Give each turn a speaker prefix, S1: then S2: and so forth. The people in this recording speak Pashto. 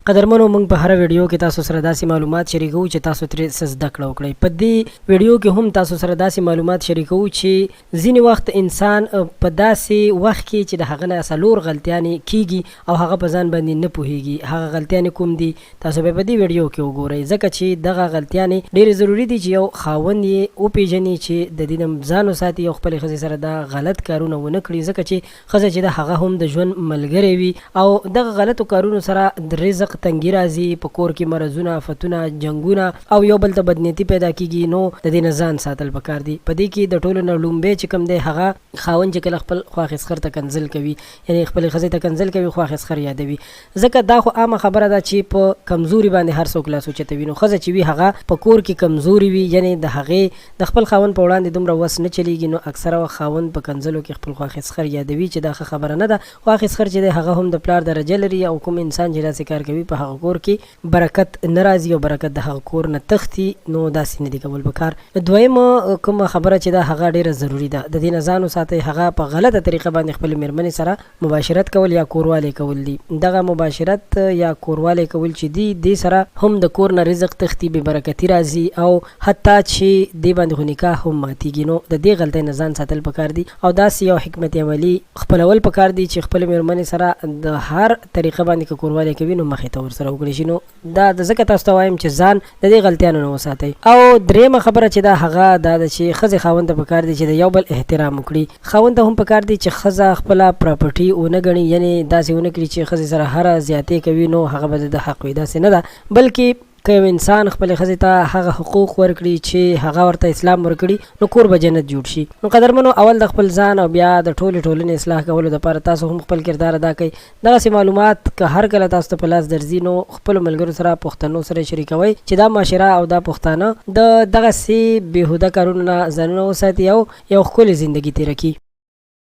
S1: قدرمنو موږ په هره ویډیو کې تاسو سره داسې معلومات شریکوو چې تاسو ترې څه زده کړه وکړئ. په دې ویډیو کې هم تاسو سره داسې معلومات شریکوو چې ځینې وخت انسان په داسې وخت کې چې د هغه نه څلور غلطیانې کیږي او هغه په ځان باندې نه پوهیږي. هغه غلطیانې کوم دي تاسو به په دې ویډیو کې وګورئ ځکه چې دغه غلطیانې ډیرې ضروري دي چې یو خاوند یې وپیژني چې د دې نه ځان وساتي او خپلې ښځې سره دا غلط کارونه ونه کړي ځکه چې ښځه چې ده هغه هم د ژوند ملګری وي او دغه غلطو کارونو سره د رزق تنګي راځي، په کور کې مرضونه، افتونه، جنګونه او یو بل ته بدنیتي پیدا کیږي نو د دې نه ځان ساتل پکار دي. په دې کې د ټولو نه ړومبی چې کوم دی هغه خاوند چې کله خپل خواښې سخر ته کنځل کوي یعنې خپلې ښځې ته کنځل کوي خواښې سخر یادوي ځکه دا خو عامه خبره ده چې په کمزوري باندې هر څوک لاس اوچتوي نو ښځه چې وي هغه په کور کې کمزوري وي یعنې د هغې د خپل خاوند په وړاندې دومره وس نه چلېږي، نو اکثره وخت خاوند په کنځلو کې خپل خواښې سخر یادوي چې دا ښه خبره نه ده، خواښې سخر چې دی هغه هم د پلار درجه لري او کوم انسان چې داسې کار کوي په هغه کور کې برکت نه راځي او برکت د هغه کور نه تښتي، نو داسې نه دي کول په کار. دویمه کومه خبره چې ده هغه ډېره ضروري ده، د دې نه ځان وساتئ، هغه په غلطه طریقه باندې خپلې مېرمنې سره مباشرت کول یا کوروالی کول دي. دغه مباشرت یا کوروالی کول چې دي دې سره هم د کور نه رزق تښتي، بې برکتي راځي او حتی چې دې باندې خو نکاح هم ماتیږي نو د دې غلطۍ نه ځان ساتل پکار دي او داسې یو حکمت عملي خپلول پکار دي چې خپلې مېرمنې سره د هر طریقه باندې که کوروالی کوي نو مخې ته ورسره وکړي شي نو دا د ځکه تاسو ته وایم چې ځان د دې غلطیانو نه وساتئ. او دریمه خبره چې ده هغه دا ده چې ښځې خاوند ته پکار دي چې د یو بل احترام وکړي. خاوند ته هم پکار دي چې ښځه خپله پراپرټي ونه ګڼي یعنې داسې ونه کړي چې ښځې سره هره زیاتې کوي نو هغه به د ده حق وي داسې نه ده بلکې که یو انسان خپلې ښځې ته هغه حقوق ورکړي چې هغه ورته اسلام ورکړي نو کور به جنت جوړ شي. نو قدرمنو اول د خپل ځان او بیا د ټولې ټولنې اصلاح کولو لپاره تاسو هم خپل کردار ادا کړئ. دغسې معلومات که هر کله تاسو ته په لاس درځي نو خپلو ملګرو سره پښتنو سره یې شریکوئ چې دا معاشره او دا پښتانه د دغسې بیهوده کارونو نه ځانونه وساتي او یو ښکلې زندګي تیره کړي.